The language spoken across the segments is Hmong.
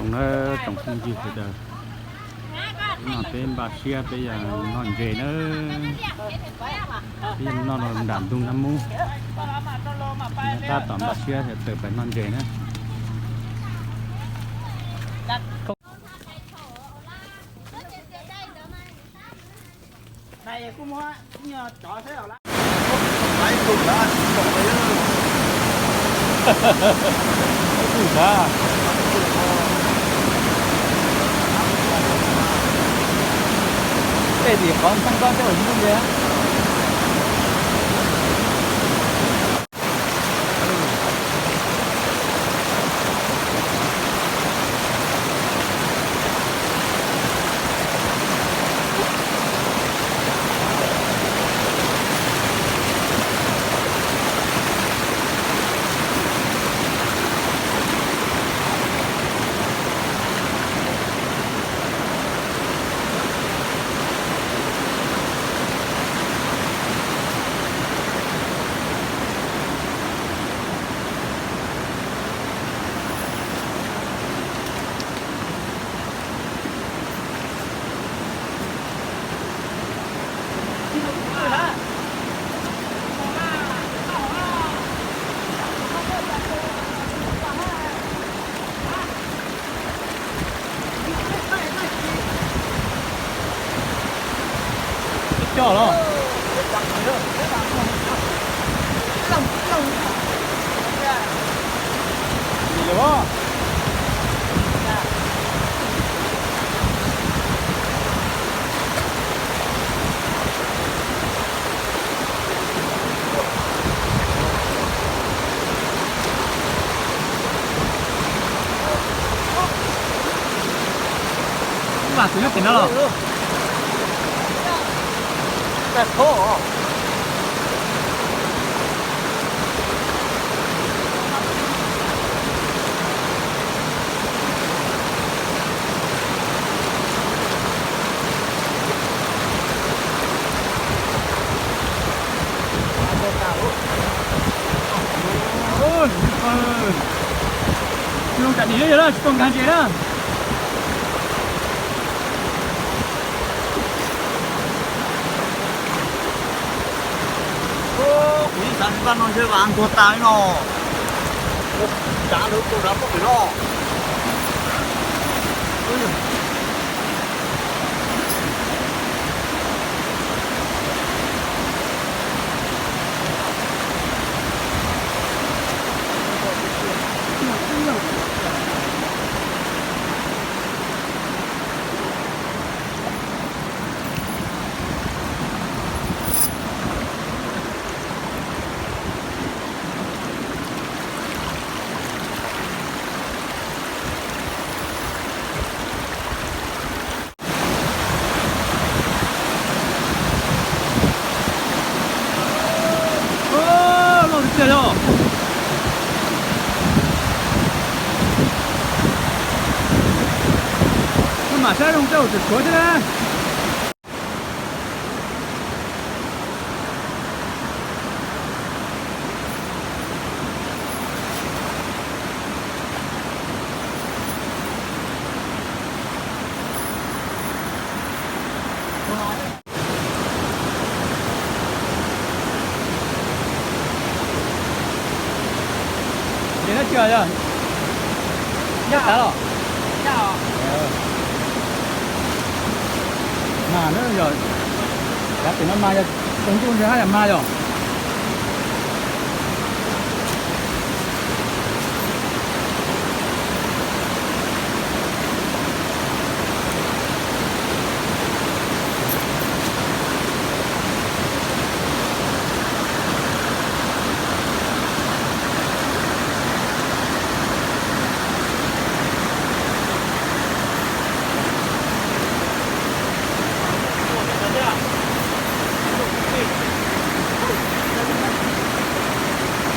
Nawb tsoom phooj ywg sawv daws, hnub no peb npaj siab peb yuav noj ntses nawb. Peb yuav noj nram ntug Nab Mub. Tab tom npaj siab tawm pais noj ntses nawb. Tej tim qhov ntxhab koj tej uas tsis ntub ntses. Coj los. Mas tus nyob tim no los. Zoo kam nim no yog tsis tau nkag ntses na. Kuv yeej xav npaj no ntshe vas ntuag tas li no. Ua cav ntawd tau dav pob pem no. Loj tiag tiag yog. Koj mam saib zoo tej uas tseem tshuav thiab na. Ces no tsis yog, yog tas los. Mas no yog, kav tim no mas yog tsaus ntuj ntshe haj yam mag yog.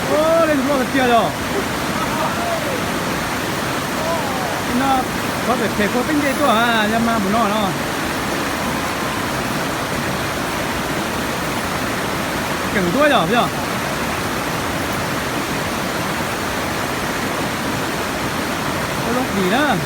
Ua, lej loj tiag tiag yog. No, qhov pem phem kua peb nce tuaj, yog mag npaum no no. Keem ntuab yog yog. Dim na.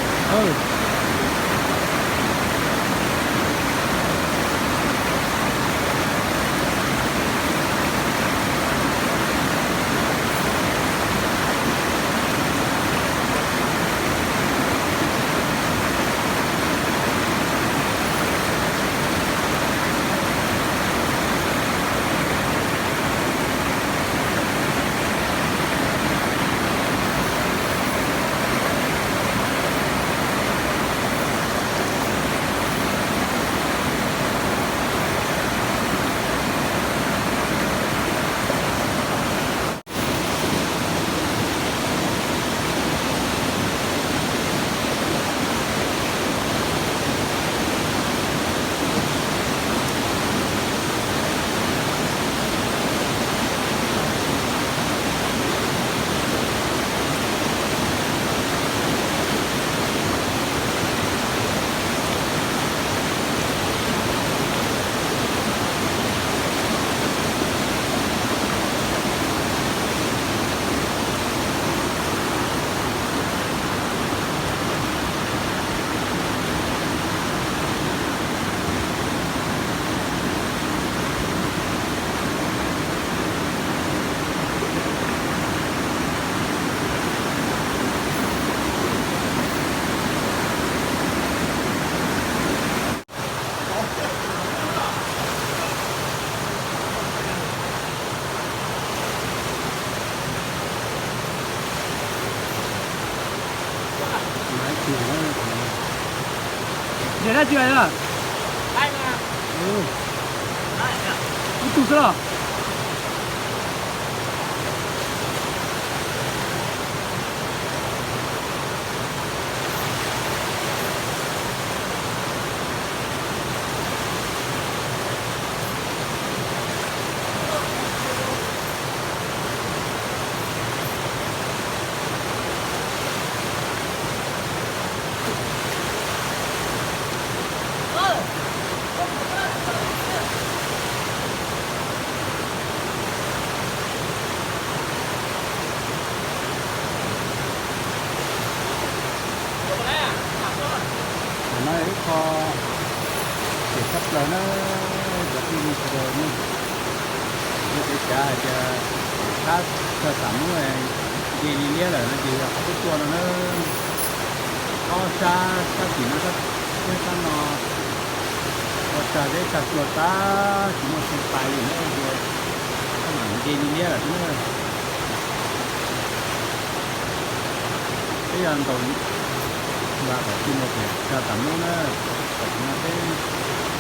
Yog dab tsi os? Ib tug xwb los? Tam no ib qho phem tshaj plaws na, cov phooj ywg sawv daws ne. Yog kev xav hais tias thab tsa tam mub nce li liab lawm no ces yog qhov twb tuaj no na. Ob sab, sab tim no, sab, sab no ua tsag zeb tsag tsua tag tsis muaj chaw pais li na ces thab nce li liab lawm xwb na. Peb yog ntaus npas kom txij mus pem tsa tam mub na, tam sim no peb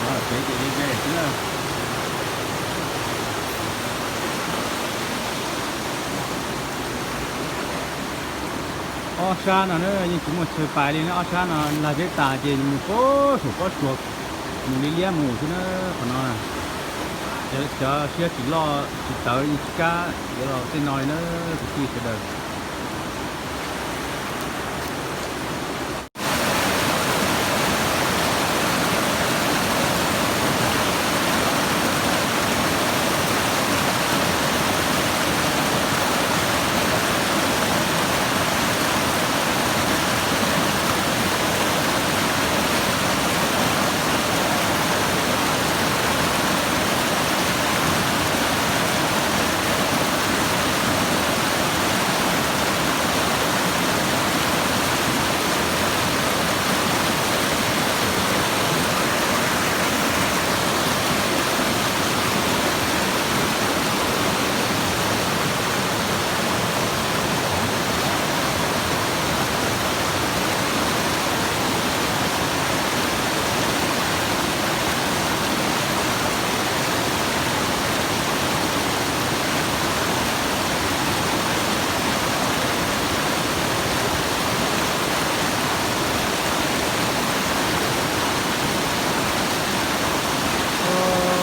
rov pem ces ze ze xwb na. Ob sab no na yeej tsis muaj chaw pais li na, ob sab no lag zeb tas ces mus pob saum pob tsuas mus li liab mus xwb na qhov no. Cov siab tsis loj tsis tawv yeej tsis kam yuav los tej no li na kwv tij sawv daws.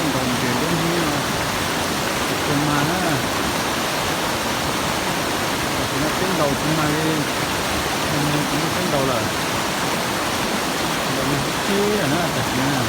Ntaus nres lub hnub no tsis tshua mag na. Tam sim no peb ntaus tsis mag li, nag hmo tsis muaj peb ntaus lawm. Ntaus nag thib tsib lawm na tam sim no.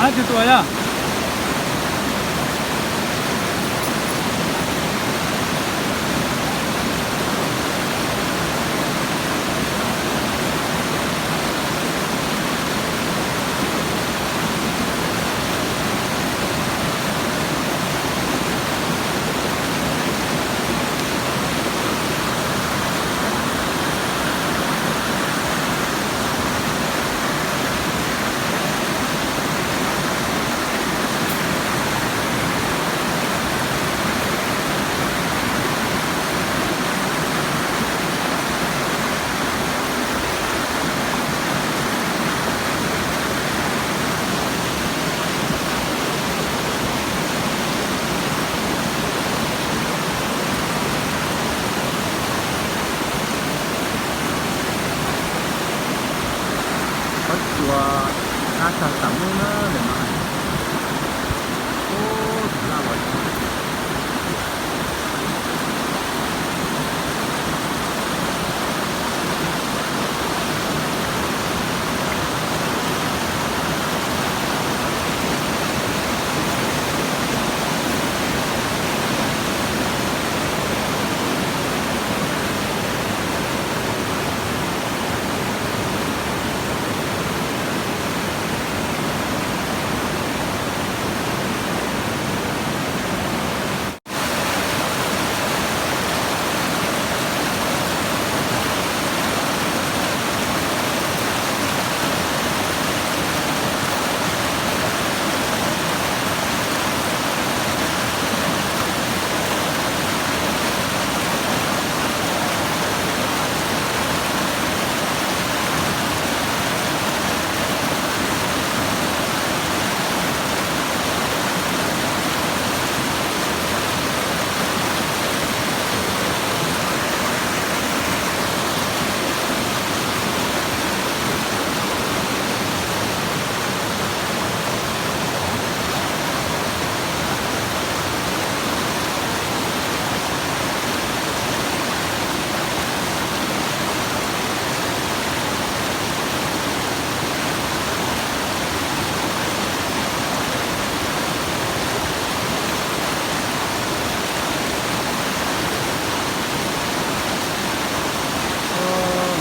Hab tus tua yog. Pob tsuas ab tag tam mub na ntawm no. Ub, tsis laj los.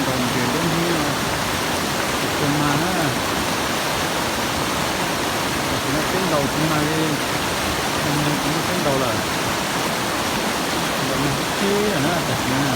Ntaus ntses nruab hnub no tsis tshua mag na. Tam sim no peb ntaus tsis mag li, nag hmo tsis muaj peb ntaus lawm. Ntaus nag thib tsib lawm na tam sim no na.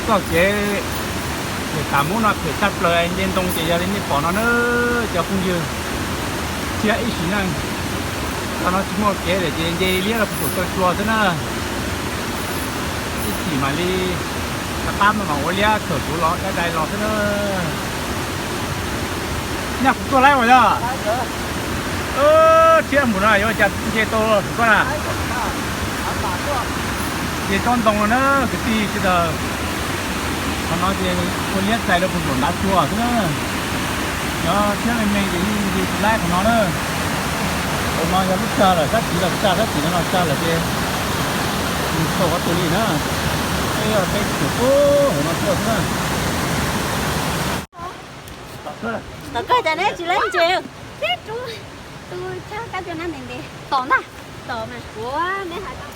Txoj kev pem Tam Mub no phem tshaj plaws, nce ntoo ces yog li nej pom no na cov phooj ywg. Thiab ib sim neej, txog no tsis muaj kev lawm ces nce liab rau puag saum taw tsua xwb na. Ib chim mam li rov qab mam ua liab khawm kuv los dai dai los xwb na. Nyaj kuv tuaj laib uas yog. Thiab npaum no yuav ua cas nce tau koj na. Nce tsob ntoo no na kwv tij sawv daws. Qhov no ces ua liab txais rau puag saum ntav tsua xwb na. Yog thiab me me ces yeej nce tsis laib qhov no na. Qhov no yog lub tsag lawm, sab tid los tsag, sab tid no los tsag lawm ces nws tsis tau qhov twg li na. Peb yog peb tseem pub hauv no tuaj xwb na. Tom kawg cas neb tsis laib ntses? Tus chab kab cua nab ntev ntev tom ntag. Tom mas ua neb hais tau.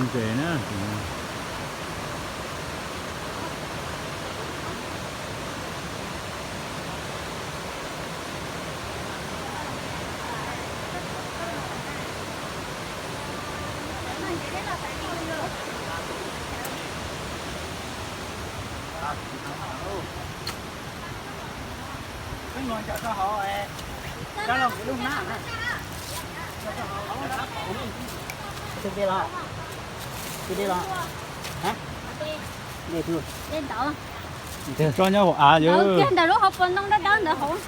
Ntses na. Tso nyob hauv av yom. Kiag ntawm lub hauv paus ntoo dawb dawb ntawd hauv.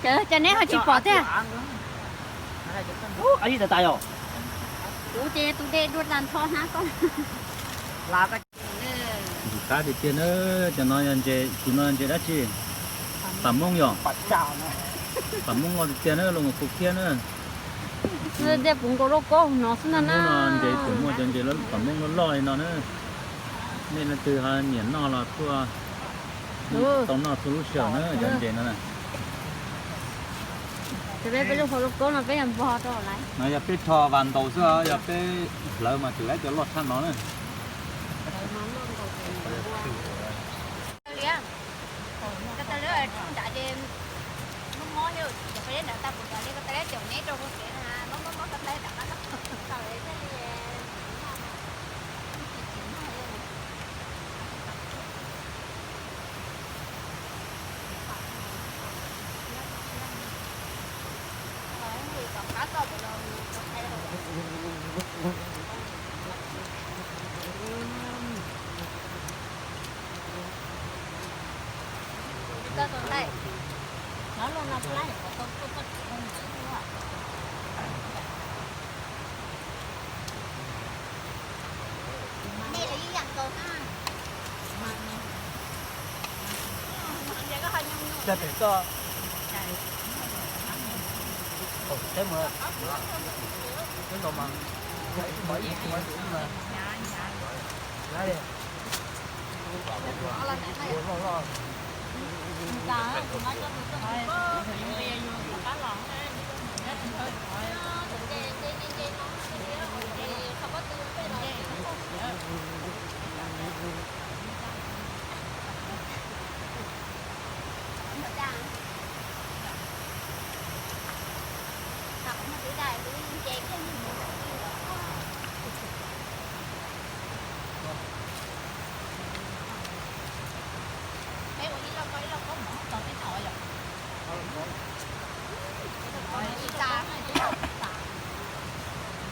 Cas neb ho tsis pom tiag? Kuv ces tus de dua tas nrho hnab koj. Ntxim qab tiag tiag na. Cov no yog ntses, tus no ntses dab tsi? Pam Moob yom? Pam Moob loj tiag tiag na, los mus kuv khiab na. Tias puv nkaus lauj kaub no xwb na. Hnub no ntses tseem muaj cov ntses pam Moob loj loj li no na. Nej leej twg ho nyiam noj los tuaj, tau noj txhua lub sij hawm na cov ntses no na. Peb lub hauv lauj kaub no peb yog npog rau lawm. No yog peb rho vas ntaus xwb, yog peb hlawv mas tseem laib cov loj tshaj no na. Ko taw lawv tshuaj nram ces mob mob, ces peb nram tau pus tas li ko taw lawv caum neb rau hauv kev na, mob mob mob ko taw nram qab no.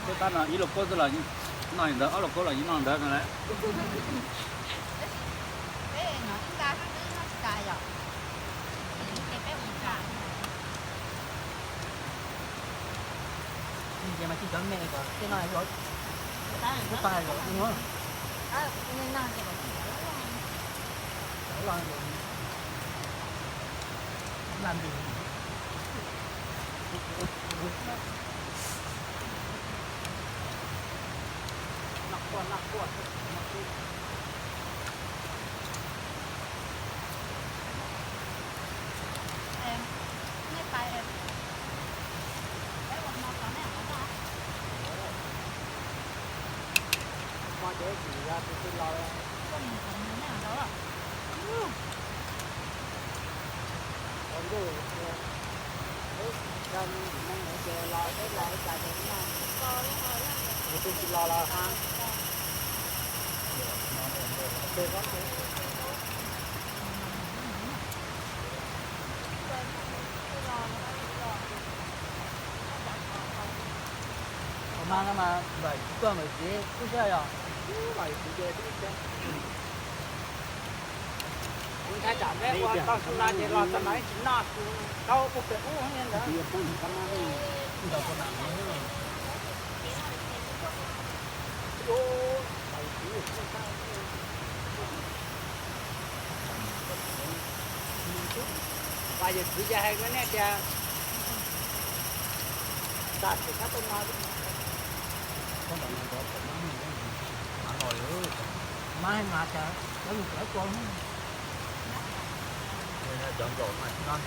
Tej pab no ib lauj kaub xwb los noj li ntawd, ob lauj kaub los yeej noj ntawd no lawm. Ntses mas tsis cov me kom tej no, lub paj los no. Ua mas no mas lawm tsis tuaj ntawm tsev kub siab yog. Ntshai tsam neb ua tau su na ces los txog no tsis noj su, tau ua pem ub ntawd. Yawm txwv ces hais rau nej tias, mas mas cas cov nplaum no tsis noj,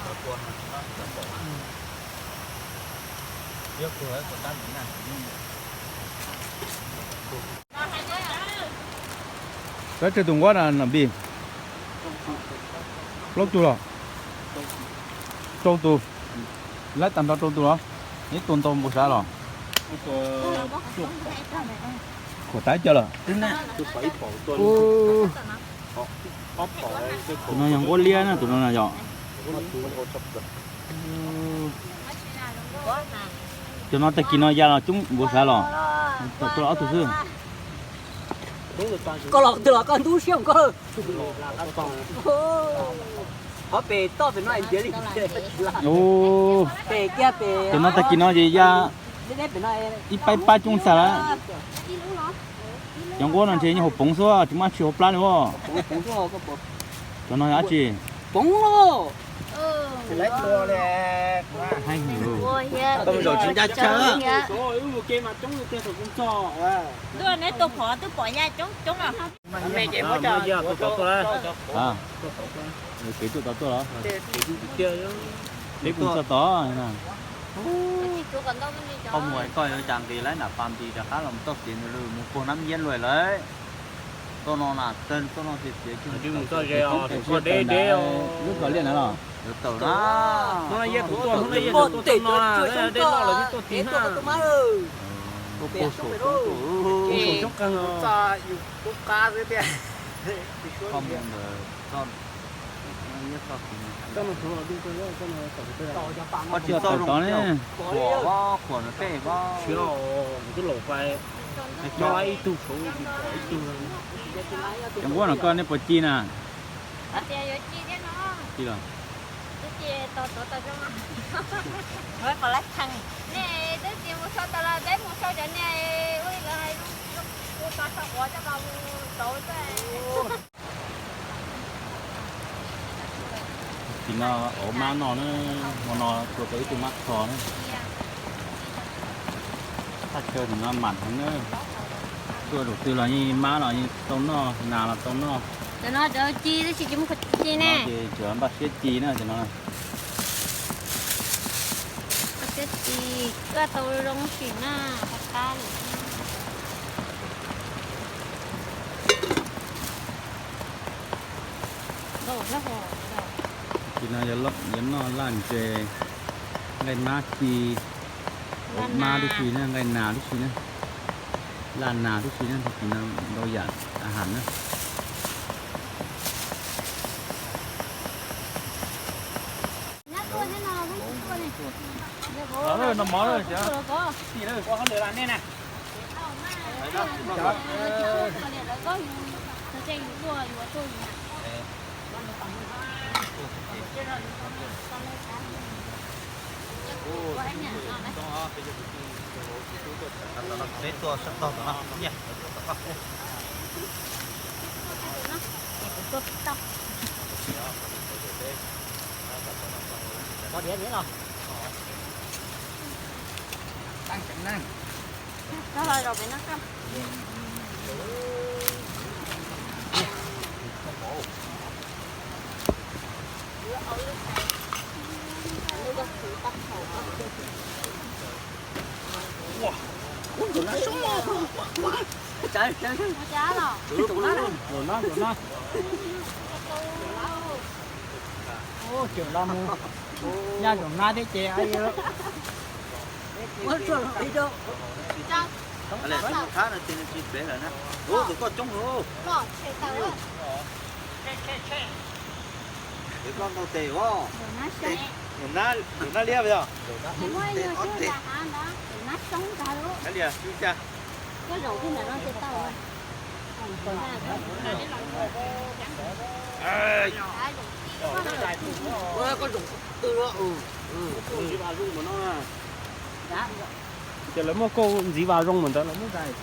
cov tua no tsis noj, cov nplaum no. Peb tsawg tus nquab na Nam Npis? Plaub tug los? Rau tus. Laib tag nrho rau tus los? Ib tug ntau npaum sav los? Khuam tab cov lawm. Tus no yog nquab liab na, tus no na yom. Cov no tag kis no ya los coob npaum sav los? Tau ob tug xwb. Koj los twg los koj ntub siab koj. Qhov pem toj pem no ntiav li. Pem kiag pem. Cov no tag kis no ces ya ib pab ib pab coob txaj lawm. Cov nquab no ntshe nyob hauv poov xwb tsis muaj dab tsi hauv plab li os. Cov no yog dab tsi? Poov. Ntuj, neb tua phom twb pom ya coob coob os. Kev tuaj tod tuaj los? Kev kuj txog tod. Qhov muag koj yuav cas nqis laib nram pas nti rov qab los mus txoj kev ntawd lawm, mus puag nab iab luaj lawm. Txoj no na, txog txoj no tiag tiag, mus txoj ze os, tus koj deb deb os. Lub kos liaj na los? Yuav tawm na. Koj mus ntawd, koj tsis tau tod ne. Khuam, khuam ntawm peb pab. Cov nquab no koj nej puas ci na? Ci los? Tim no ov mab noj na, hmo no tua tau ib tug mab kho na. Thaj chaw tim no mam heev na. Tuaj zaum twg los yeej mab los yeej tau noj, nas los tau noj. Cov no cov ci tab sis tsis muaj khuv ci ne. Ces tsuas npaj siab ci na cov no. Npaj siab ci, tuaj tau zoo sim na, qab qab lawm. Tim no yuav noj laj ntses, nqaij mab ci, mab tib si na, nqaij nas tib si na, laj nas tib si na, tim no ntau yam a has na. Peb tuaj sab tog tom no nyiaj. Pov diav los. Tag tseem neeg. Koj los zaum pem no koj. Ub, tseem los mus nyob Zoom Nab thiab ces. Ua tsuag los ib rau. Thab no ces nws tsis plev lawm na. Ub, tus koj coob lawm. Tus koj ntau tes os. Zoom Nab liab yog. Liab xwb cas. Ces lawv muaj kauj ntxiv vas zoo mus ntawd lawv muab zais.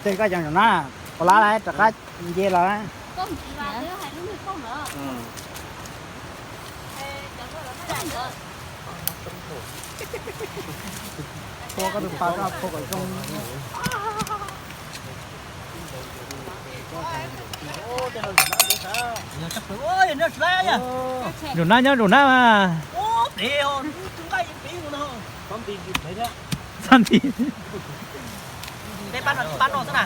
Tej koj cov Zoom Nab, ua lab rov qab nce los. Tua koj tus pas koj phua kom zoo. Zoom Nab nyob Zoom Nab mas. Xab nti. Peb pab no, pab no xwb na.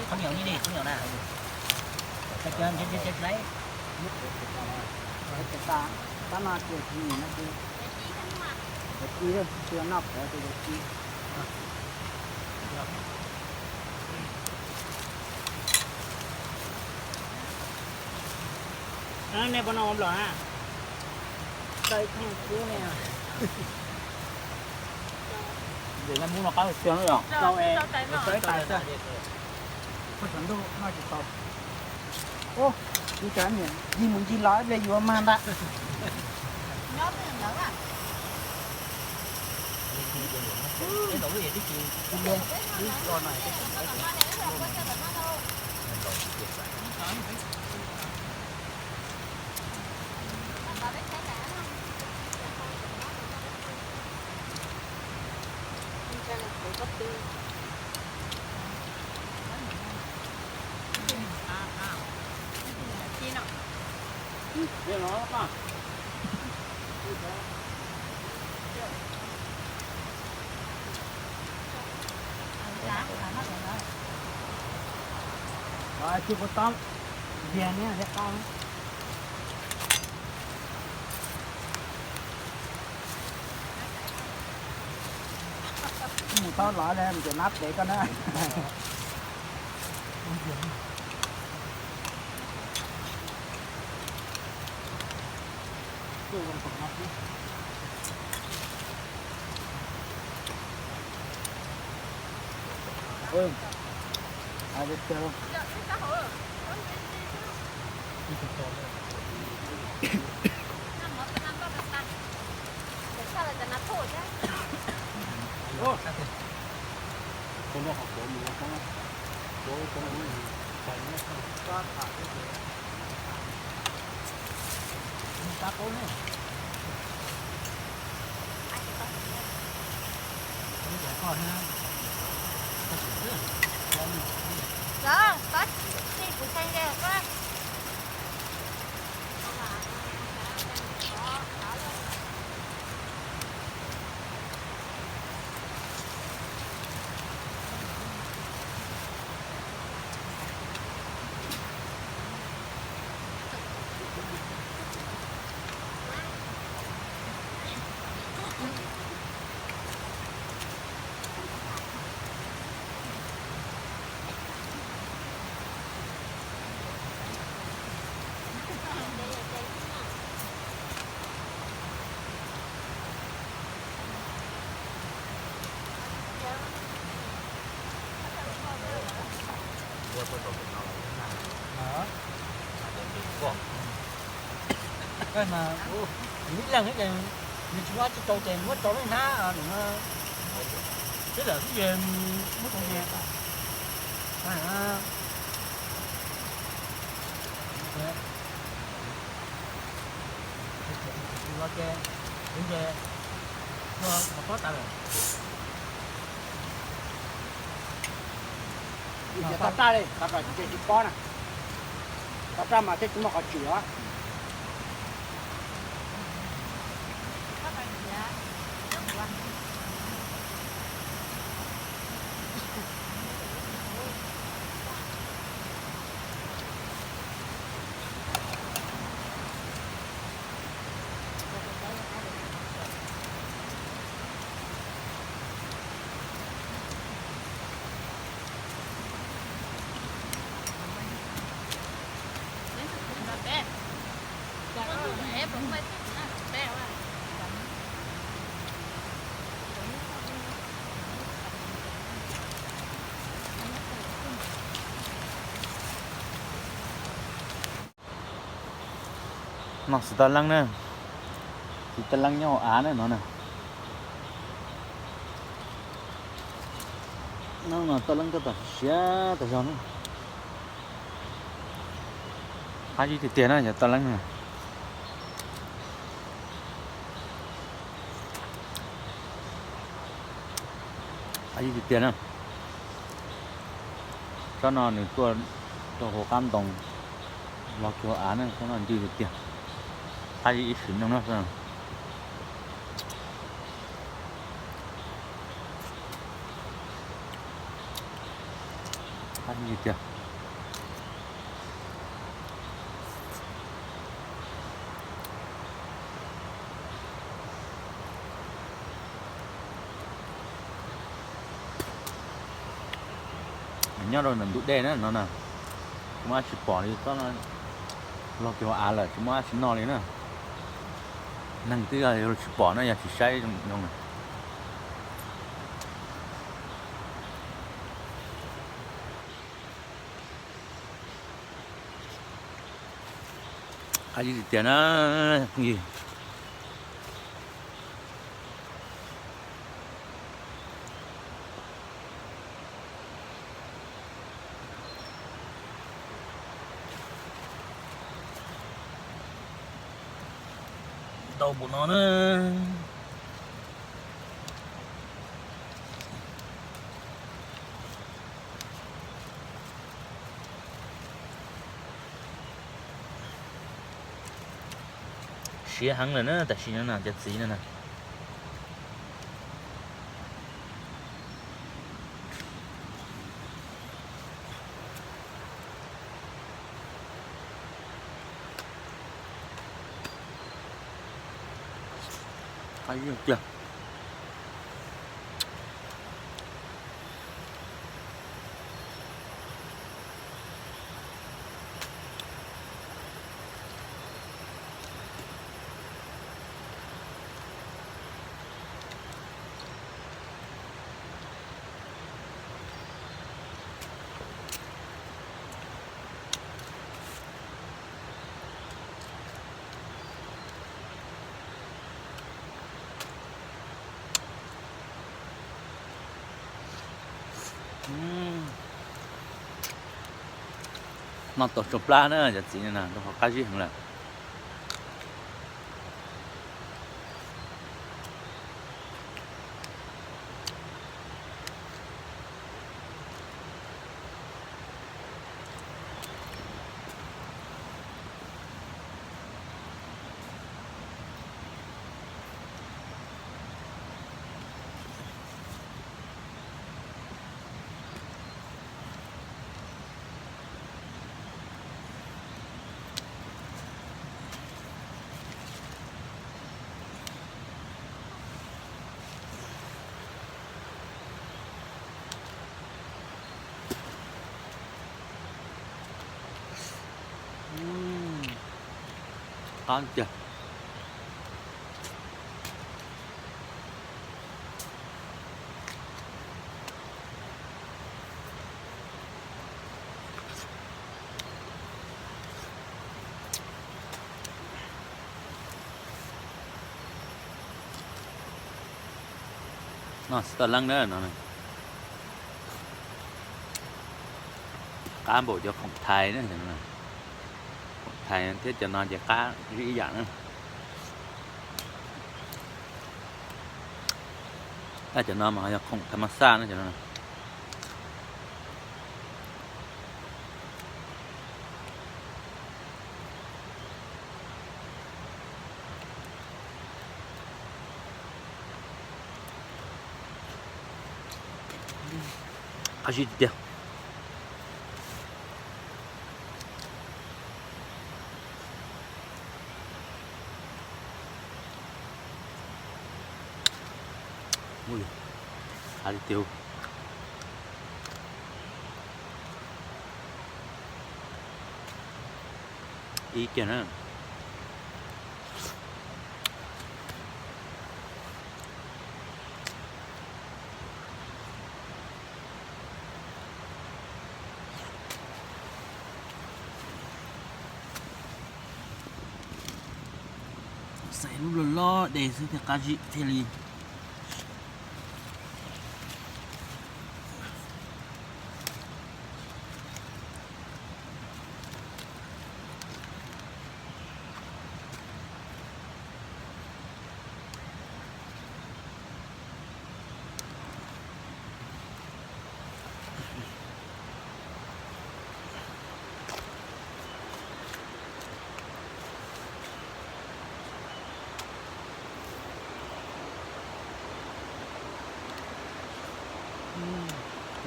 Khaub ncaws ni, khaub ncaws na. Pab no ces kuv nim no ces, ib, tsis noj qhuav ces yuav ci. Nej puas noj ua nplom na? Dawb thooj kub ne. Ntses naj mub no qab tiag yom. Rau es rau ib tais xwb. Koj tsav ntuj noj tsis tau. Ub, kuv cov niam ncig mus ncig los ib pliag yuav mag ntag. Tsis kuv tau, diag niag thiab tau. Mus tau los li mus nab pem koj na. Ib leeg ces nws tsis muaj tsis tau ces muab rau leej hnab no. Tib lawm xwb ces muab rau ces los ces kuv ces ua qhov pob tas lawm. Tau raj li, tau raj ces tsis pob na. Tau raj mas thiaj tsis muaj qhov tsim os. No xwb toj leeb na, xwb toj leeb nyob hauv av na no na. No no toj leeb tab tom siav tas zog na. Qab zib tiag tiag na cov toj leeb no. Qab zib tiag tiag na. Tsob no nws tuaj rau hauv qab ntoo, los kiag hauv av na, tsob no ncw tiag tiag. Qab zib ib sim neej na. Qab zib tiag. Nyob rau ntawm ntug dej na no na, tsis muaj dab tsi pom li, tsob no los kiag hauv av lawm tsis muaj dab tsi noj li na. Neeg twb yog tsis pom na, yog tsis saib zoo na. Qab zib tiag tiag na phooj ywg. Ntau npaum no na. Siav heev lawm na, tam sim no no cov txiv no na. Qab zib tiag. Noj tau tsau plab na cov txiv no na, rau qhov qab zib heev lawm. Qab tiag. No xwb toj leeb na no. Qab npaum cov khoom thais na. Khoom thais thiab cov no ces qab zib ib yam na. Tab cov no mas ho yog khoom thas mas xaj na cov no. Qab zib tiag tiag. Ua li tiag. Ib kiag na. Txais lub loj loj de xwb thiaj qab zib thiaj li.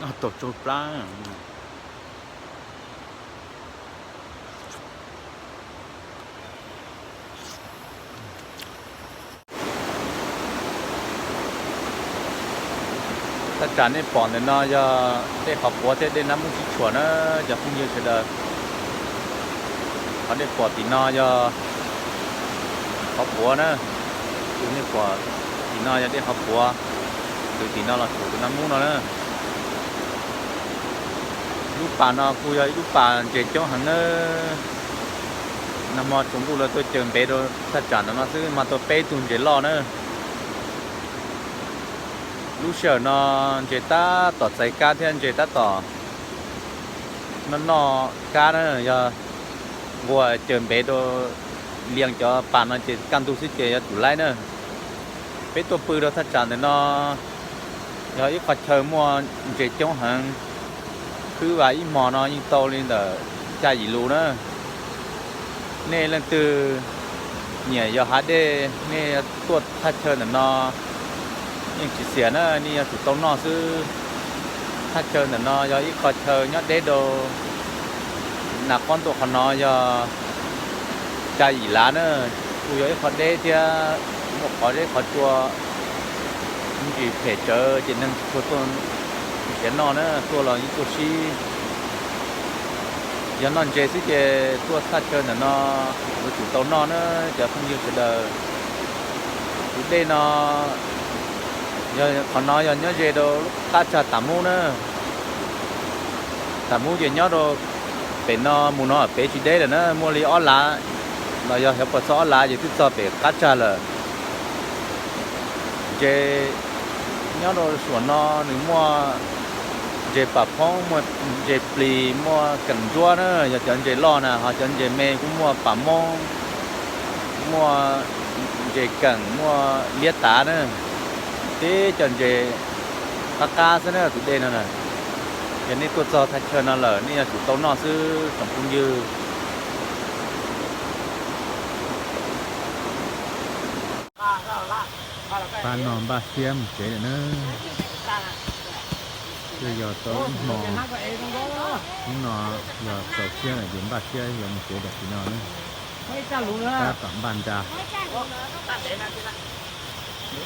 Noj tau tsau plab. Thaj tsam nej pom ntawm no yog dej qhov puav thiab dej Nab Mub sib tshuam na, cov phooj ywg sawv daws. Qhov nej pom tim no yog qhov puav na, tus nej pom tim no yog dej qhov puav, tus tim no los tus Nab Mub no na. Lub pas no kuj yog ib lub pas ntses coob heev na. Nag hmo tsaus ntuj lawv tuaj caws npev rau thaj tsam no no xwb mas tau peb tug ntses loj na. Lub sij hawm no ntses tab tom txais kab thiab ntses tab tom noj noj kab na, yog nquas caws npev rau lias cov pas no ces kaj ntug xwb ces yuav tsum laib na. Peb tuaj pw rau thaj tsam ntawm no yog ib qhov chaw muaj ntses coob heev, khwb vas ib hmos no yeej tau li ntawm xya yim lus na. Nej leej twg nyiam yos hav dej nej tuaj thaj chaw ntawm no yeej tsis xiam na, nej yuav tsum tau noj xwb. Thaj chaw ntawm no yog ib qho chaw nyob deb rau Nas Qhob Ntuj, qhov no yog xya yim lav na, kuj yog ib qho deb thiab muaj qhov zeb qhov tsua ntsis phem tsawv ces neeg tsis tshua tuaj nrhiav noj na, tuaj los yeej tuaj sib. Yog noj ntses xwb ces tuaj thaj chaw ntawm no yuav tsum tau noj na cov phooj ywg sawv daws. Tus dej no, yog qhov no yog nyob ze rau lub qab tsag Tam Mub na. Tam Mub ces nyob rau pem no mus no pem tsis deb lawm na, muaj li ob lav los yog xyov puas txog ob lav ces twb txog pem qab tsag lawm. Ntses nyob rau suam no nws muaj ntses pam phoob, muaj ntses plis, muaj keem ntsuab na, yog cov ntses loj na, ho cov ntses me kuj muaj pam moob, muaj ntses keem, muaj liab tav na, tib cov ntses qab qab xwb na tus dej no na. Yog nej tuaj txog thaj chaw no lawm nej yuav tsum tau noj xwb tsoom phooj ywg. Pab no npaj siab mus tsev lawm na. Twb yog tau ib hmo, hnub no yog txaus siab lawm ces npaj siab yuav mus tsev tam sim no na. Tab tom npaj nra. Hnub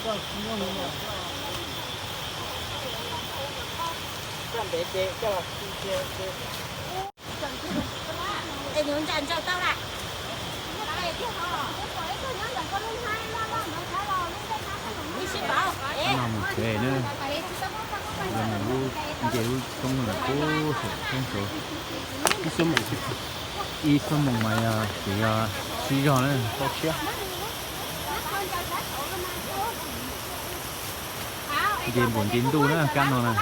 no mus tsev na, yog mus lub nce lub roob lawm puag saum roob saud. Ib xuab moos mas yog tseem yog tsib zog na, plaub tshiab. Nce npuas nce ntuj na kab no na.